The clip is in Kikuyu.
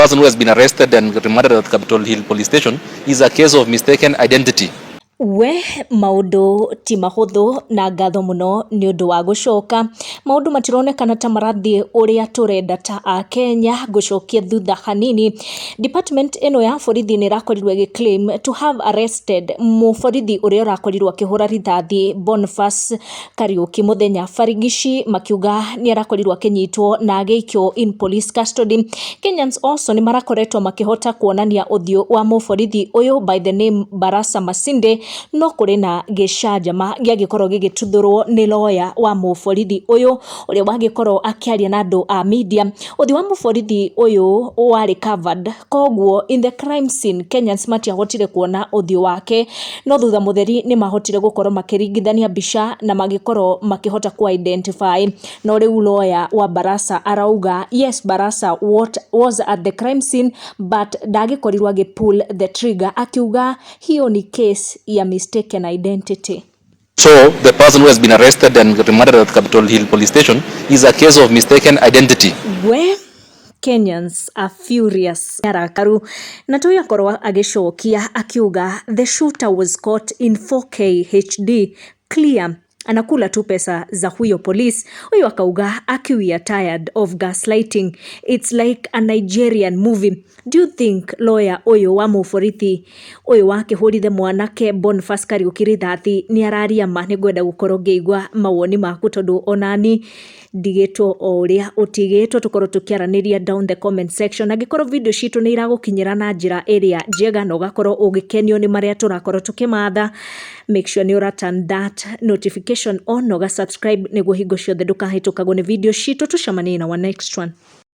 person who has been arrested and remanded at Capitol Hill Police Station is a case of mistaken identity. We maũndũ ti mahũthũ, na ngatho mũno nĩ ũndũ wa gũcoka. Maũndũ matironekana ta marathiĩ ũrĩa tũrenda ta Akenya. Ngũcokia thutha hanini, department ĩno ya borithi nĩ ĩrakorirwo ĩgĩ claim to have arrested mũborithi ũrĩa ũrakorirwo akĩhũra rithathi Boniface Kariuki mũthenya barigici, makiuga nĩ arakorirwo akĩnyitwo na agĩikio in police custody. Kenyans also nĩ marakoretwo makĩhota kuonania ũthiũ wa mũborithi ũyũ by the name Barasa Masinde, no kũrĩ na gĩcanjama gĩagĩkorwo gĩgĩtuthũrwo nĩ lawyer wa mũborithi ũyũ ũrĩa wagĩkorwo akĩaria na andũ a media. Ũthiũ wa mũborithi ũyũ warĩ covered, koguo in the crime scene Kenyans matiahotire kuona ũthiũ wake, no thutha mũtheri nĩ mahotire gũkorwo makĩringithania mbica na magĩkorwo makĩhota ku identify. No rĩu lawyer wa Barasa arauga yes, Barasa what was at the crime scene, but ndagĩkorirwo agĩ pull the trigger, akiuga hiyo ni case ya mistaken identity. So the person who has been arrested and remanded at Capitol Hill Police Station is a case of mistaken identity. We Kenyans are furious, arakaru, na tuyo akorwo agĩcokia akiuga the shooter was caught in 4K HD clear, anakula tu pesa za huyo police. Huyu akauga aki we are tired of gaslighting, it's like a Nigerian movie. Do you think lawyer ũyũ wa mũborithi ũyũ wakĩhũrire mwanake Boniface Kariuki rithathi nĩ araria ma? Nĩ ngwenda gũkorwo ngĩigua mawoni maku, tondũ onani ndigĩtwo o ũrĩa ũtigĩtwo. Tũkorwo tũkĩaranĩria down the comment section. Angĩkorwo video citũ nĩ iragũkinyĩra na njĩra ĩrĩa njega na ũgakorwo ũgĩkenio nĩ marĩa tũrakorwo tũkĩmatha, make sure nĩ ũra turn that notification on na ũga subscribe nĩguo hingo ciothe ndũkahĩtũkagwo nĩ video citũ. Tũcemanie na our next one.